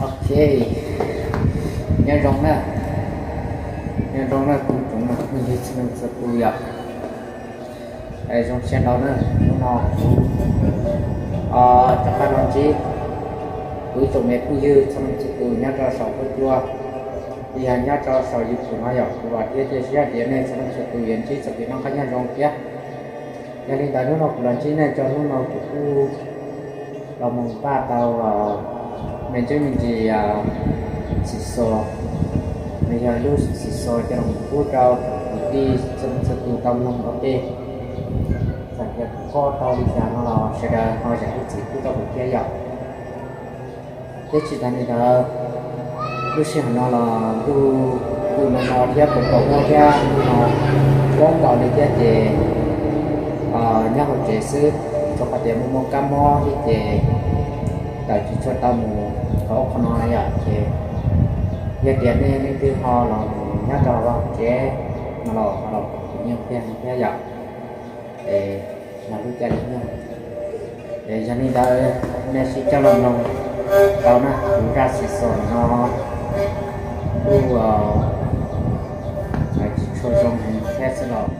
Ok, nyob zoo na, nyob zoo na kuv tsoom phooj ywg txhua leej txhua tus yom. Zoo siab ntau na, hnub no kuv rov qab los ntsib kuv ib tsoom me phooj ywg txhua leej txhua tus nyob rau saum huab cua, yog nyob rau saum YouTube no yom, kuv vam thiab cia siab tias nej txhua leej txhua tus yuav ntsib txoj kev noj qab nyob zoo thiab. Yog li ntawd hnub no kuv los ntsib nej rau hnub no kuv kuj los mus npaj tau me ntsuj me ntsis xiv xos, nws yog lub xiv xos coj los pub rau tsoom kwv tij txhua leej txhua tus tau mloog ua ke. Txawm tias kuv koj tau li cas no los sawv daws ho zam lub txim pub rau kuv thiab yom. Thiab tsis tas li ntawd, lub sij hawm no los ntuj kuj no no thiab, kuv kaum muaj thiab, hnub no ntau nkaus li thiab ces nyob hauv tsev xwb, rau qhov tias muaj muaj kab mob thiab ces tawm tsis tshua tau mus qhov ub qhov no yom. Ces yog tias nej leej twg ho los mus nyob rau hauv tsev no los ho los pom kuv nyob kiag no thiab yom. Es yog lub caij lub nyoog. Es yog li ntawd nej sib coj los mloog tau na, kuv zaj xiv xos no kuj tsis tshua zoo heev thiab xwb los